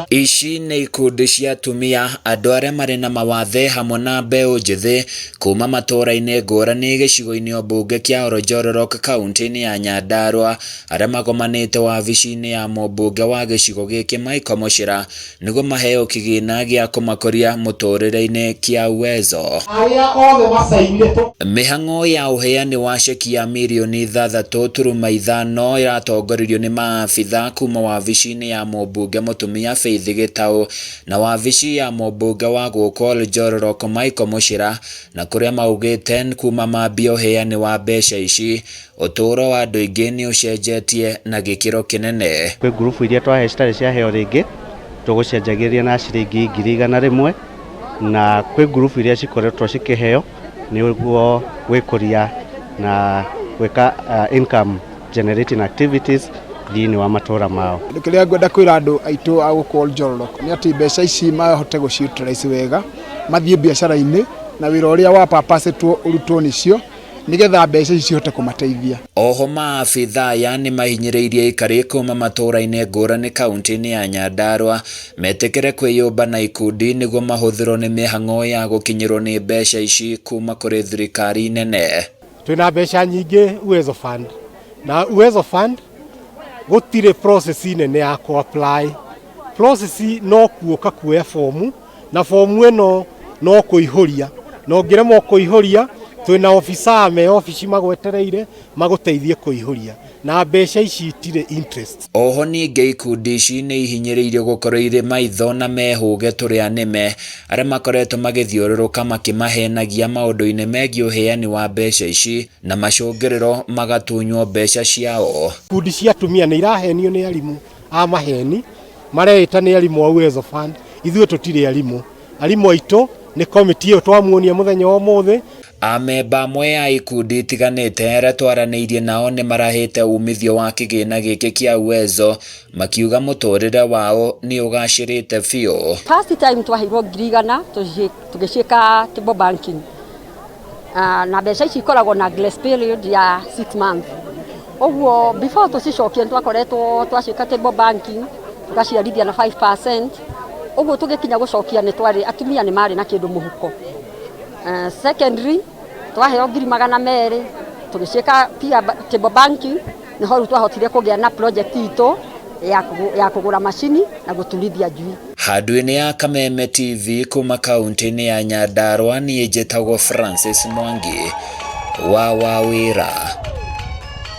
Ici nĩ ikundi cia atumia, andũ arĩa marĩ na mawathe hamwe na mbeũ njĩthĩ kuma matũũra-inĩ ngũrani gĩcigo-inĩ mbunge kĩa Oronjororok kauntĩ-inĩ ya Nyandarua arĩa magomanĩte wabici-inĩ ya mũmbunge wa gĩcigo gĩkĩ Michael Mũchira nĩguo maheo kĩgĩna gĩa kũmakũria mũtũrĩre-inĩ kĩa Uwezo. Arĩa othe macainire tũ. Mĩhang'o ya ũheani wa ceki ya mirioni 6.5 ĩratongoririo nĩ maabitha kuma wabici-inĩ ya mũmbunge mũtumia Faith Gĩtaũ na wabici ya mũmbunge wa gũkũ Oljororok Michael Mũchira na kũrĩa maugĩte kuma mambia ũheani wa mbeca ici ũtũũro wa andũ aingĩ nĩ ũcenjetie na gĩkĩro kĩnene. Kwĩ ngurubu iria twahe citarĩ ciaheo rĩngĩ, tũgũcenjagĩria na ciringi 100,000, na kwĩ ngurubu iria cikoretwo cikĩheo nĩguo gwĩkũria na gwĩka income generating activities thĩinĩ wa matũra mao. Kĩndũ kĩrĩa ngwenda kwĩra andũ aitũ a gũkũ Oljororok nĩ atĩ mbeca ici mahote gũci utilize wega, mathiĩ biacara-inĩ na wĩra ũrĩa wa purpose-ĩtwo ũrutwo nĩcio, nĩgetha mbeca ici cihote kũmateithia. Oho maabitha aya nĩ mahinyĩrĩirie aikari kuma matũũra-inĩ ngũrani kauntĩ-inĩ ya Nyandarua metĩkĩre kwĩyũmba na ikundi nĩguo mahũthĩrwo nĩ mĩhang'o ya gũkinyĩrwo nĩ mbeca ici kuma kũrĩ thirikari nene. Twĩna mbeca nyingĩ Uwezo Fund, na Uwezo Fund gũtirĩ process nene ya kũ apply. Process no kuoka kuoya fomu, na fomu ĩno no kũihũria, na ũngĩremwo kũihũria twĩna officer me obici magwetereire magũteithie kũihũria, na mbeca ici itirĩ interest. Oho ningĩ ikundi ici nĩ ihinyĩrĩirio gũkorwo irĩ maitho na mehũge tũrĩa nĩme arĩa makoretwo magĩthiũrũrũka makĩmahenagia maũndũ-inĩ megiĩ ũheani wa mbeca ici na macũngĩrĩro magatunywo mbeca ciao. Ikundi cia atumia nĩ irahenio nĩ arimũ a maheni, mareĩta nĩ arimũ a Uwezo Fund. Ithuĩ tũtirĩ arimũ, arimũ aitũ nĩ komiti ĩyo twamuonia mũthenya wa ũmũthĩ. Amemba amwe a ikundi itiganĩte arĩa twaranĩirie nao nĩ marahĩte umithio wa kĩgĩna gĩkĩ kĩa Uwezo makiuga mũtũrĩre wao nĩ ũgacĩrĩte biũ. First time twaheirwo 100,000 tũgĩciĩka table banking, na mbeca ici ikoragwo na grace period ya 6 months. Ũguo before tũcicokie nĩ twakoretwo twaciĩka table banking tũgaciarithia na 5%. Ũguo tũgĩkinya gũcokia nĩ twarĩ atumia nĩ marĩ na kĩndũ mũhuko. Secondly twaheo 200,000 tũgĩciĩka pia table banking, nĩho rĩu twahotire kũgĩa na project itũ ya kũgũra macini na gũturithia njui. Handũ-inĩ ya Kameme TV kuma kaunti-inĩ ya Nyandarua, niĩ njĩtagwo Francis Mwangi wa Wawĩra.